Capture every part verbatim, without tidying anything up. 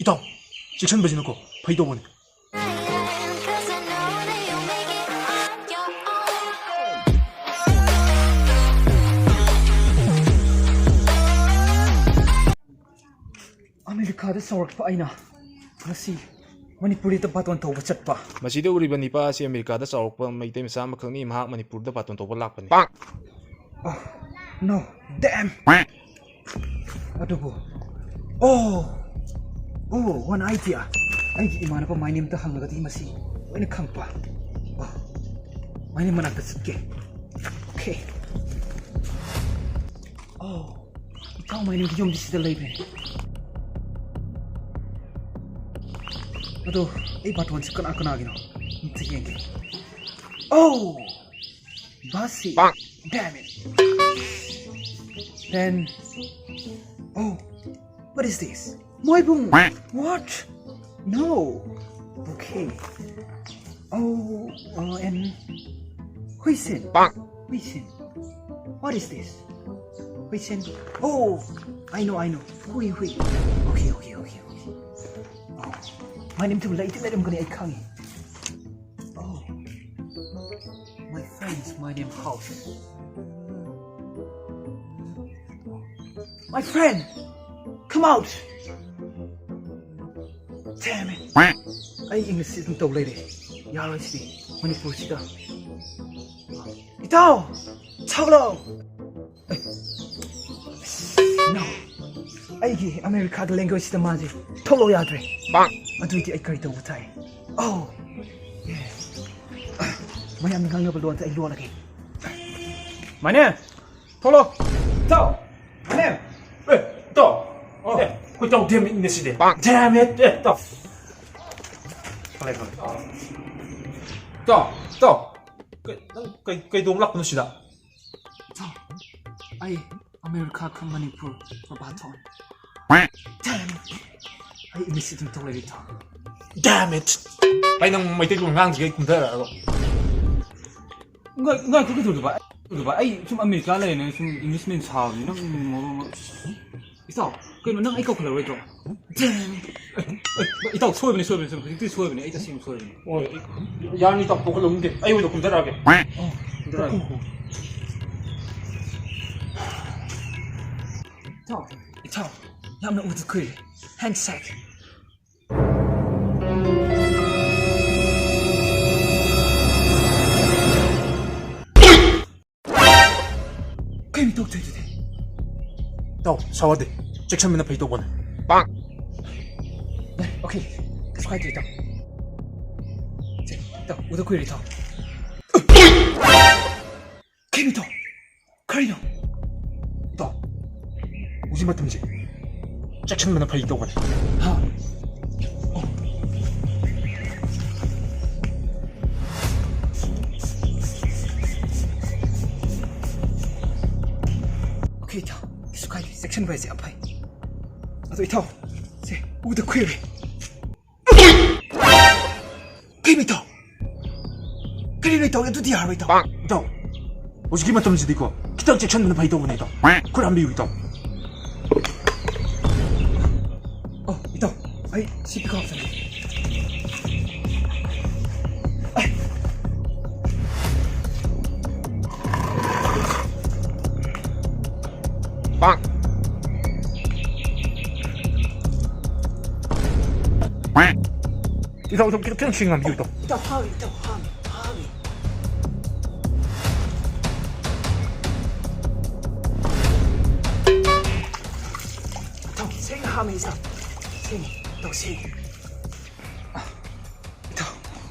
ꯏꯇꯥꯎ, ꯆꯦꯛꯁꯤꯟꯕꯁꯤꯅꯀꯣ ꯐꯩ ꯇꯧꯕꯅꯤ꯫ ꯑꯃꯦꯔꯤꯀꯥꯗ ꯆꯥꯎꯔꯛꯄ ꯑꯩꯅ ꯉꯁꯤ ꯃꯅꯤꯄꯨꯔꯤꯗ ꯕꯥꯇꯣꯟ ꯇꯧꯕ ꯆꯠꯄ꯫ ꯃꯁꯤꯗ ꯎꯔꯤꯕ ꯅꯤꯄꯥ ꯑꯁꯤ ꯑꯃꯦꯔꯤꯀꯥꯗ ꯆꯥꯎꯔꯛꯄ ꯃꯩꯇꯩ ꯃꯆꯥ ꯑꯃꯈꯛꯅꯤ꯫ ꯃꯍꯥꯛ ꯃꯅꯤꯄꯨꯔꯗ ꯕꯥꯇꯣꯟ ꯇꯧꯕ ꯂꯥꯛꯄꯅꯤ꯫ Oh, no, damn! ꯑꯗꯨꯕꯨ, oh, oh, one idea. ꯑꯩꯒꯤ ꯏꯃꯥꯟꯅꯕ ꯃꯥꯏꯅꯦꯝꯗ ꯍꯪꯂꯒꯗꯤ ꯃꯁꯤ ꯂꯣꯏꯅ ꯈꯪꯕ꯫ Oh, ꯃꯥꯏꯅꯦꯝ ꯃꯅꯥꯛꯇ ꯆꯠꯀꯦ꯫ Okay. Oh, ꯏꯇꯥꯎ ꯃꯥꯏꯅꯦꯝꯒꯤ ꯌꯨꯝꯗꯤ ꯁꯤꯗ ꯂꯩꯕꯅꯦ꯫ ꯑꯗꯣ ꯑꯩ ꯕꯥꯇꯣꯟꯁꯦ ꯀꯅꯥ ꯀꯅꯥꯒꯤꯅꯣ? ꯑꯝꯇ ꯌꯦꯡꯒꯦ꯫ Oh! ꯕꯥꯁꯤ! Damn it! Then, oh, what is this? ꯃꯣꯏꯕꯨꯡ! What? No. Okay. Oh, uh, and Hussain! Hussain! What is this? Hussain! Oh, I know, I know. ꯍꯨꯏ, ꯍꯨꯏ. Okay, okay, okay, okay. Oh, ꯃꯥꯏꯅꯦꯝ ꯊꯨꯝ ꯂꯩꯗꯤ ꯂꯩꯔꯝꯒꯅꯤ, ꯑꯩ ꯈꯪꯉꯤ꯫ Oh, my friend's my name house. My friend, come out. Damn it. ꯑꯩ ꯏꯪꯂꯤꯁꯁꯤ ꯑꯗꯨꯝ ꯇꯧ ꯂꯩꯔꯦ꯫ ꯌꯥꯔꯣꯏ ꯁꯤꯗꯤ꯫ ꯃꯅꯤꯄꯨꯔꯁꯤꯗ꯫ ꯏꯇꯥꯎ, ꯊꯣꯛꯂꯛꯑꯣ꯫ No. ꯑꯩꯒꯤ ꯑꯃꯦꯔꯤꯀꯥꯒꯤ languageꯁꯤꯗ ꯃꯥꯁꯦ ꯊꯣꯛꯂꯛꯑꯣ ꯌꯥꯗ꯭ꯔꯦ꯫ ꯑꯗꯨꯏꯗꯤ ꯑꯩ ꯀꯔꯤ ꯇꯧꯕ ꯇꯥꯏ? Oh, yeah. ꯃꯌꯥꯝꯅ ꯉꯥꯡꯅꯕ ꯂꯣꯟꯗ ꯑꯩ ꯂꯣꯜꯂꯒꯦ꯫ ꯃꯥꯏꯅꯦ, ꯊꯣꯛꯂꯛꯑꯣ꯫ ꯏꯇꯥꯎ, ꯃꯥꯏꯅꯦ꯫ ꯑꯦ, ꯏꯇꯥꯎ꯫ ꯑꯣ꯫ ꯑꯦ, ꯑꯩꯈꯣꯏ ꯏꯇꯥꯎ, damn itꯅꯦ ꯁꯤꯗꯤ꯫ Damn it! ꯑꯦ, ꯏꯇꯥꯎ꯫ ꯈꯜꯂꯦ, ꯈꯜꯂꯦ꯫ ꯏꯇꯥꯎ, ꯏꯇꯥꯎ꯫ ꯀꯩ, ꯅꯪ ꯀꯩ, ꯀꯩꯗꯧꯕ ꯂꯥꯛꯄꯅꯣ ꯁꯤꯗ? ꯏꯇꯥꯎ, ꯑꯩ ꯑꯃꯦꯔꯤꯀꯥ ꯈꯪ ꯃꯅꯤꯄꯨꯔ ꯃꯄꯥꯟ ꯊꯣꯛꯑꯅꯤ꯫ Damn it! ꯑꯩ ꯏꯪꯂꯤꯁ ꯑꯗꯨꯝ ꯇꯧ ꯂꯩꯔꯦ, ꯏꯇꯥꯎ꯫ Damn it! ꯑꯩ ꯅꯪ ꯃꯩꯇꯩꯂꯣꯟ ꯉꯥꯡꯗ꯭ꯔꯤꯉꯩ ꯀꯨꯝꯊꯔꯛꯑꯒ꯫ ꯉꯥꯏ-, ꯉꯥꯏꯈꯣ, ꯀꯩꯗꯧꯗꯣꯏꯕ? ꯀꯩꯗꯧꯗꯣꯏꯕ? ꯑꯩ ꯁꯨꯝ ꯑꯃꯦꯔꯤꯀꯥ ꯂꯩꯔꯦꯅ ꯁꯨꯝ ꯏꯪꯂꯤꯁ ꯃꯦꯟ ꯁꯥꯕꯅꯤ꯫ ꯅꯪ ꯃꯔꯣꯟ ꯑꯃ꯫ ꯏꯇꯥꯎ, ꯀꯩꯅꯣ, ꯅꯪ ꯑꯩ ꯀꯧꯈꯠꯂꯔꯣꯏꯗ꯭ꯔꯣ? ꯏꯇꯥꯎ, ꯁꯣꯏꯕꯅꯤ, ꯁꯣꯏꯕꯅꯤ, ꯁꯣꯏꯕꯅꯤ꯫ ꯍꯧꯖꯤꯛꯇꯤ ꯁꯣꯏꯕꯅꯤ, ꯑꯩ ꯇꯁꯦꯡꯅ ꯁꯣꯏꯕꯅꯤ꯫ ꯍꯣꯏ, ꯌꯥꯅꯤ ꯏꯇꯥꯎ, ꯀꯧꯈꯠꯂꯒꯨꯝꯒꯦ꯫ ꯑꯩ ꯑꯣꯏꯅ ꯀꯨꯝꯊꯔꯛꯑꯒꯦ꯫ ꯀꯨꯝꯊꯔꯛꯑꯒꯦ꯫ ꯏꯇꯥꯎ, ꯏꯇꯥꯎ, ꯌꯥꯝꯅ ꯎꯗ ꯀꯨꯏꯔꯦ꯫ Handshake꯫ ꯀꯩꯅꯣ ꯇꯧꯗꯣꯏꯗꯨꯗꯤ? ꯏꯇꯥꯎ, ꯁꯥꯎꯍꯗꯦ꯫ ꯆꯦꯛꯁꯤꯟꯕꯅ ꯐꯩ ꯇꯧꯕꯅꯦ꯫ ꯄꯥꯡ! ꯌꯥꯏ, okay꯫ ꯀꯩꯁꯨ ꯀꯥꯏꯗꯦ, ꯏꯇꯥꯎ꯫ ꯁꯦ, ꯏꯇꯥꯎ, ꯎꯗ ꯀꯨꯏꯔꯦ, ꯏꯇꯥꯎ꯫ ꯀꯩꯅꯣ, ꯏꯇꯥꯎ? ꯀꯔꯤꯅꯣ? ꯏꯇꯥꯎ, ꯍꯧꯖꯤꯛ ꯃꯇꯝꯁꯦ ꯆꯦꯛꯁꯤꯟꯕꯅ ꯐꯩ ꯇꯧꯕꯅꯦ꯫ ꯍꯥ? ꯑꯣ꯫ Okay, ꯏꯇꯥꯎ꯫ ꯀꯩꯁꯨ ꯀꯥꯏꯗꯦ꯫ ꯆꯦꯛꯁꯤꯟꯕ ꯍꯥꯏꯁꯦ ꯌꯥꯝ ꯐꯩ꯫ ꯑꯗꯣ ꯏꯇꯥꯎ, ꯁꯦ, ꯎꯗ ꯀꯨꯏꯔꯦ꯫ ꯀꯩꯅꯣ ꯏꯇꯥꯎ? ꯀꯔꯤꯅꯣ ꯏꯇꯥꯎ? ꯑꯗꯨꯗꯤ ꯌꯥꯔꯣꯏ ꯏꯇꯥꯎ꯫ ꯏꯇꯥꯎ, ꯍꯧꯖꯤꯛꯀꯤ ꯃꯇꯝꯁꯤꯗꯤꯀꯣ, ꯈꯤꯇꯪ ꯆꯦꯛꯁꯤꯟꯕꯅ ꯐꯩ ꯇꯧꯕꯅꯦ ꯏꯇꯥꯎ꯫ ꯈꯨꯠ ꯍꯥꯝꯕꯤꯌꯨ ꯏꯇꯥꯎ꯫ ꯑꯣ, ꯏꯇꯥꯎ, ꯑꯩ ꯁꯤ ꯄꯤꯈꯥꯎ ꯍꯥꯞꯆꯒꯦ꯫ ꯑꯩ꯫ ꯄꯥꯡ! ꯏꯇꯥꯎ, ꯏꯇꯥꯎ, ꯈꯤꯇꯪ, ꯈꯤꯇꯪ ꯁꯦꯡꯅ ꯍꯥꯝꯕꯤꯌꯨ, ꯏꯇꯥꯎ꯫ ꯏꯇꯥꯎ, ꯍꯥꯝꯃꯤ, ꯏꯇꯥꯎ, ꯍꯥꯝꯃꯤ, ꯍꯥꯝꯃꯤ꯫ ꯏꯇꯥꯎ, ꯁꯦꯡꯅ ꯍꯥꯝꯃꯤ, ꯏꯇꯥꯎ꯫ ꯁꯦꯡꯉꯤ, ꯏꯇꯥꯎ, ꯁꯦꯡꯉꯤ꯫ ꯑ, ꯏꯇꯥꯎ,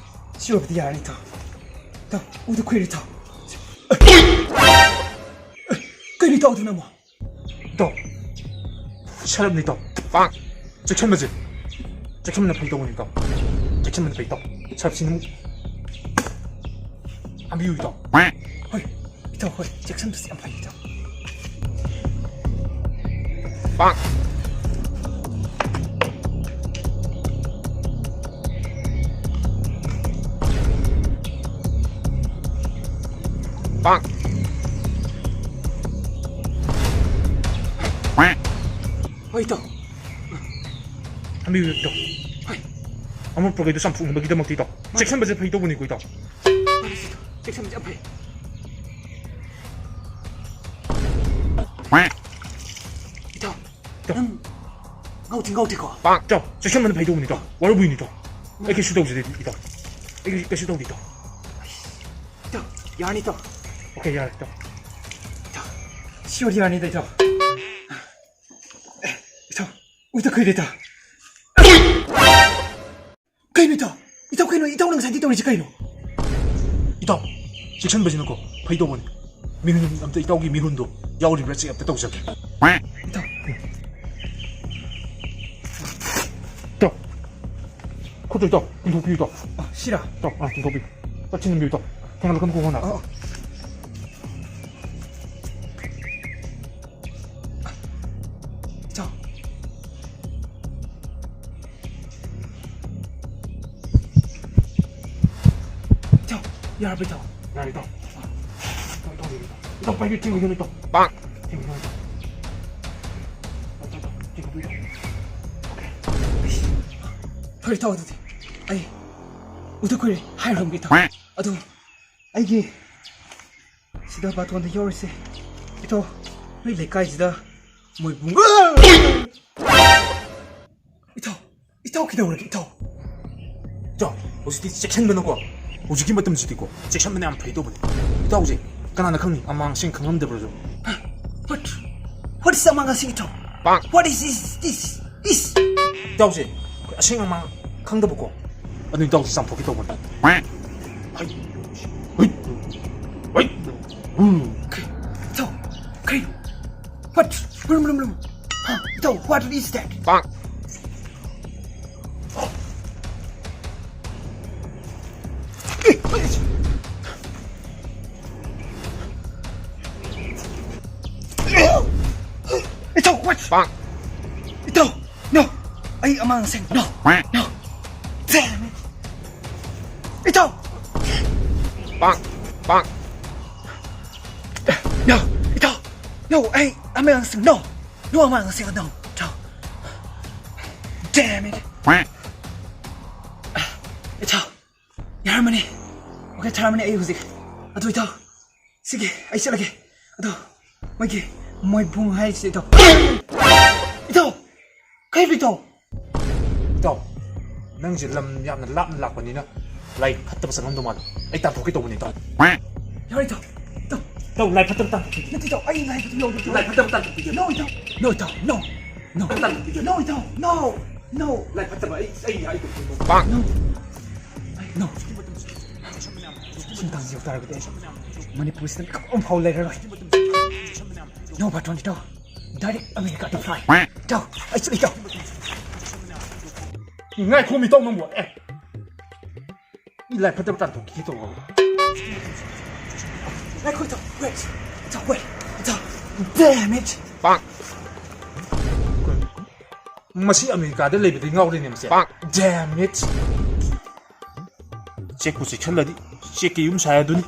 ꯁꯤ ꯑꯣꯏꯕꯗꯤ ꯌꯥꯔꯅꯤ, ꯏꯇꯥꯎ꯫ ꯏꯇꯥꯎ, ꯎꯗ ꯀꯨꯏꯔꯦ, ꯏꯇꯥꯎ꯫ ꯀꯩꯅꯣ ꯏꯇꯥꯎ ꯑꯗꯨꯅ ꯑꯃꯨꯛ? ꯏꯇꯥꯎ, ꯁꯔꯞꯅꯤ ꯏꯇꯥꯎ꯫ ꯄꯥꯡ! ꯆꯦꯛꯁꯤꯟꯕꯁꯦ, ꯆꯦꯛꯁꯤꯟꯕꯅ ꯐꯩ ꯇꯧꯕꯅꯤ ꯏꯇꯥꯎ꯫ ꯆꯦꯛꯁꯤꯟꯕꯅ ꯐꯩ ꯏꯇꯥꯎ꯫ ꯁꯔꯞꯁꯤꯅ ꯑꯃꯨꯛ ꯍꯥꯝꯕꯤꯌꯨ ꯏꯇꯥꯎ꯫ ꯍꯣꯏ, ꯏꯇꯥꯎ, ꯍꯣꯏ, ꯆꯦꯛꯁꯤꯟꯕꯁꯦ ꯌꯥꯝ ꯐꯩ ꯏꯇꯥꯎ꯫ ꯄꯥꯡ! ꯄꯥꯡ! ꯍꯣꯏ, ꯏꯇꯥꯎ꯫ ꯍꯟꯕꯤꯌꯨ, ꯏꯇꯥꯎ꯫ ꯍꯣꯏ꯫ ꯑꯃꯣꯠꯄꯈꯩꯗꯣ ꯆꯥꯝꯊꯣꯛꯅꯕꯒꯤꯗꯃꯛꯇ, ꯏꯇꯥꯎ꯫ ꯍꯣꯏ꯫ ꯆꯦꯛꯁꯤꯟꯕꯁꯦ ꯐꯩ ꯇꯧꯕꯅꯤꯀꯣ, ꯏꯇꯥꯎ꯫ ꯍꯣꯏ, ꯏꯇꯥꯎ꯫ ꯆꯦꯛꯁꯤꯟꯕꯁꯦ ꯌꯥꯝ ꯐꯩ꯫ ꯏꯇꯥꯎ, ꯏꯇꯥꯎ꯫ ꯅꯪ ꯉꯥꯎꯗꯤ ꯉꯥꯎꯗꯦꯀꯣ? ꯏꯇꯥꯎ, ꯆꯦꯛꯁꯤꯟꯕꯅ ꯐꯩ ꯇꯧꯕꯅꯤ, ꯏꯇꯥꯎ꯫ ꯋꯥꯔꯧꯕꯤꯅꯨ, ꯏꯇꯥꯎ꯫ ꯑꯩ ꯀꯩꯁꯨ ꯇꯧꯖꯗꯦ, ꯏꯇꯥꯎ꯫ ꯑꯩ ꯀꯩꯁꯨ ꯇꯧꯗꯦ, ꯏꯇꯥꯎ꯫ ꯏꯇꯥꯎ, ꯌꯥꯔꯅꯤ, ꯏꯇꯥꯎ꯫ ꯑꯣꯀꯦ, ꯌꯥꯔꯦ, ꯏꯇꯥꯎ꯫ ꯏꯇꯥꯎ, ꯁꯤꯑꯣꯏꯔꯗꯤ ꯌꯥꯔꯅꯤꯗ, ꯏꯇꯥꯎ꯫ ꯏꯇꯥꯎ, ꯎꯗ ꯀꯨꯏꯔꯦ, ꯏꯇꯥꯎ꯫ ꯀꯩꯅꯣ, ꯏꯇꯥꯎ? ꯏꯇꯥꯎ, ꯀꯩꯅꯣ? ꯏꯇꯥꯎꯅ ꯉꯁꯥꯏꯗꯤ ꯇꯧꯔꯤꯁꯤ ꯀꯩꯅꯣ? ꯏꯇꯥꯎ, ꯆꯦꯛꯁꯤꯟꯕꯁꯤꯅꯀꯣ ꯐꯩ ꯇꯧꯕꯅꯤ꯫ ꯃꯤꯍꯨꯟ ꯑꯝꯇ, ꯏꯇꯥꯎꯒꯤ ꯃꯤꯍꯨꯟꯗꯣ ꯌꯥꯎꯔꯤꯕ꯭ꯔꯥ ꯆꯦꯛ ꯑꯝꯇ ꯇꯧꯖꯒꯦ꯫ ꯏꯇꯥꯎ꯫ ꯏꯇꯥꯎ꯫ ꯈꯨꯠꯇꯣ, ꯏꯇꯥꯎ, ꯇꯤꯡꯊꯣꯛꯄꯤꯌꯨ, ꯏꯇꯥꯎ꯫ ꯑ, ꯁꯤꯔꯥ? ꯏꯇꯥꯎ, ꯑ, ꯇꯤꯡꯊꯣꯛꯄꯤꯌꯨ꯫ ꯆꯠꯁꯤꯟꯕꯤꯌꯨ, ꯏꯇꯥꯎ꯫ ꯊꯦꯡꯒꯠꯂꯛꯀꯅꯨꯀꯣ, ꯀꯣꯟꯅ꯫ ꯑ, ꯑ꯫ ꯏꯇꯥꯎ꯫ ꯏꯇꯥꯎ, ꯌꯥꯔꯕ, ꯏꯇꯥꯎ? ꯌꯥꯔꯦ, ꯏꯇꯥꯎ꯫ ꯏꯇꯥꯎ, ꯏꯇꯥꯎ, ꯏꯇꯥꯎ꯫ ꯏꯇꯥꯎ, ꯄꯥꯏꯕꯤꯌꯨ, ꯊꯦꯡꯒꯅꯨ, ꯏꯇꯥꯎ꯫ ꯄꯥꯡ! ꯊꯦꯡꯒꯅꯨ, ꯏꯇꯥꯎ꯫ ꯏꯇꯥꯎ, ꯏꯇꯥꯎ, ꯊꯦꯡꯒꯅꯨ, ꯏꯇꯥꯎ꯫ ꯑꯣꯀꯦ꯫ ꯐꯔꯦ, ꯏꯇꯥꯎ, ꯑꯗꯨꯗꯤ ꯑꯩ ꯎꯗ ꯀꯨꯏꯔꯦ ꯍꯥꯏꯔꯝꯒꯦ, ꯏꯇꯥꯎ꯫ ꯑꯗꯣ ꯑꯩꯒꯤ ꯁꯤꯗ ꯕꯥꯇꯣꯟꯗ ꯌꯥꯎꯔꯤꯁꯦ, ꯏꯇꯥꯎ, ꯅꯣꯏ ꯂꯩꯀꯥꯏꯁꯤꯗ ꯃꯣꯏꯕꯨꯡ ꯏꯇꯥꯎ, ꯏꯇꯥꯎ, ꯀꯩꯗꯧꯔꯒꯦ, ꯏꯇꯥꯎ? ꯏꯇꯥꯎ, ꯍꯧꯖꯤꯛꯇꯤ ꯆꯦꯛꯁꯤꯟꯕꯅꯀꯣ, ꯍꯧꯖꯤꯛꯀꯤ ꯃꯇꯝꯁꯤꯗꯤꯀꯣ, ꯆꯦꯛꯁꯤꯟꯕꯅ ꯌꯥꯝ ꯐꯩ ꯇꯧꯕꯅꯦ꯫ ꯏꯇꯥꯎꯁꯦ, ꯀꯅꯥꯅ ꯈꯪꯅꯤ, ꯑꯃꯥꯡ ꯑꯁꯦꯡ ꯈꯪꯉꯝꯗꯕ꯭ꯔꯁꯨ꯫ What? What is ꯑꯃꯥꯡ ꯑꯁꯦꯡ, ꯏꯇꯥꯎ? What is this? This? This? ꯏꯇꯥꯎꯁꯦ, ꯑꯩꯈꯣꯏ ꯑꯁꯦꯡ ꯑꯃꯥꯡ ꯈꯪꯗꯕꯀꯣ, ꯑꯗꯨ ꯏꯇꯥꯎꯁꯦ ꯆꯥꯝꯊꯣꯛꯀꯦ ꯇꯧꯕꯅꯦ꯫ ꯍꯩ! ꯍꯩ! ꯍꯩ! ꯎꯝ꯫ ꯏꯇꯥꯎ, ꯀꯩꯅꯣ? What? Room, room, room. ꯍꯥ? ꯏꯇꯥꯎ, what is that? ꯏꯇꯥꯎ, what? ꯏꯇꯥꯎ, no! ꯑꯩ ꯑꯃꯥꯡ ꯑꯁꯦꯡ, no! No! Damn it! ꯏꯇꯥꯎ! No! ꯏꯇꯥꯎ! No! ꯑꯩ ꯑꯃꯥꯡ ꯑꯁꯦꯡ, no! No ꯑꯃꯥꯡ ꯑꯁꯦꯡ, no! No! Damn it! ꯏꯇꯥꯎ, ꯌꯥꯔꯝꯃꯅꯤ꯫ Okay, ꯊꯥꯔꯝꯃꯅꯤ ꯑꯩ ꯍꯧꯖꯤꯛ꯫ ꯑꯗꯨ ꯏꯇꯥꯎ, ꯁꯤꯒꯤ ꯑꯩ ꯆꯠꯂꯒꯦ꯫ ꯑꯗꯣ ꯃꯣꯏꯒꯤ ꯃꯣꯏꯕꯨꯡ ꯍꯥꯏꯁꯦ ꯏꯇꯥꯎ꯫ ꯏꯇꯥꯎ! ꯀꯩꯕ ꯏꯇꯥꯎ? ꯏꯇꯥꯎ, ꯅꯪꯁꯦ ꯂꯝ ꯌꯥꯝꯅ ꯂꯥꯞꯅ ꯂꯥꯛꯄꯅꯤꯅ ꯂꯥꯏ ꯐꯠꯇꯕ ꯆꯪꯉꯝꯗꯧ ꯃꯥꯜꯂꯦ꯫ ꯑꯩ ꯇꯥꯟꯊꯣꯛꯀꯦ ꯇꯧꯕꯅꯤ ꯏꯇꯥꯎ꯫ ꯌꯥꯔꯣꯏ ꯏꯇꯥꯎ꯫ ꯏꯇꯥꯎ꯫ ꯏꯇꯥꯎ, ꯂꯥꯏ ꯐꯠꯇꯕ ꯇꯥꯟꯊꯣꯛꯀꯦ꯫ ꯅꯠꯇꯦ ꯏꯇꯥꯎ, ꯑꯩ ꯂꯥꯏ ꯐꯠꯇꯕ ꯌꯥꯎꯗꯦ ꯏꯇꯥꯎ꯫ ꯂꯥꯏ ꯐꯠꯇꯕ ꯇꯥꯟꯊꯣꯛꯀꯦ꯫ No ꯏꯇꯥꯎ꯫ No ꯏꯇꯥꯎ, no꯫ No꯫ ꯐꯠꯇꯕ ꯇꯥꯟꯊꯣꯛꯀꯦ꯫ No ꯏꯇꯥꯎ, no꯫ No꯫ ꯂꯥꯏ ꯐꯠꯇꯕ ꯑꯩ, ꯑꯩ, ꯑꯩ No꯫ No꯫ ꯁꯤ ꯃꯇꯥꯡꯁꯤ ꯌꯧ ꯇꯥꯔꯒꯗꯤ ꯑꯩ ꯃꯅꯤꯄꯨꯔꯁꯤꯗ ꯃꯤꯀꯨꯞ ꯑꯃ ꯐꯥꯎ ꯂꯩꯔꯔꯣꯏ꯫ No ꯕꯥꯇꯣꯟ ꯏꯇꯥꯎ꯫ Direct America ꯗ fly꯫ ꯏꯇꯥꯎ, ꯑꯩ ꯆꯠꯂꯤ ꯏꯇꯥꯎ꯫ ꯉꯥꯏꯈꯣ ꯃꯤ ꯏꯇꯥꯎ ꯅꯪꯕꯨ꯫ ꯑꯦ꯫ ꯃꯤ ꯂꯥꯏ ꯐꯠꯇꯕ ꯇꯥꯟꯊꯣꯛꯈꯤꯒꯦ ꯇꯧꯔꯕ꯫ ꯉꯥꯏꯈꯣ ꯏꯇꯥꯎ, wait꯫ ꯏꯇꯥꯎ, wait꯫ ꯏꯇꯥꯎ꯫ Damn it! ꯃꯁꯤ ꯑꯃꯦꯔꯤꯀꯥꯗ ꯂꯩꯕꯗꯤ ꯉꯥꯎꯔꯦꯅꯦ ꯃꯁꯦ꯫ Damn it! ꯆꯦꯛꯄꯨ ꯆꯦꯛꯁꯜꯂꯗꯤ ꯆꯦꯛꯀꯤ ꯌꯨꯝ ꯁꯥꯏ ꯑꯗꯨꯅꯤ꯫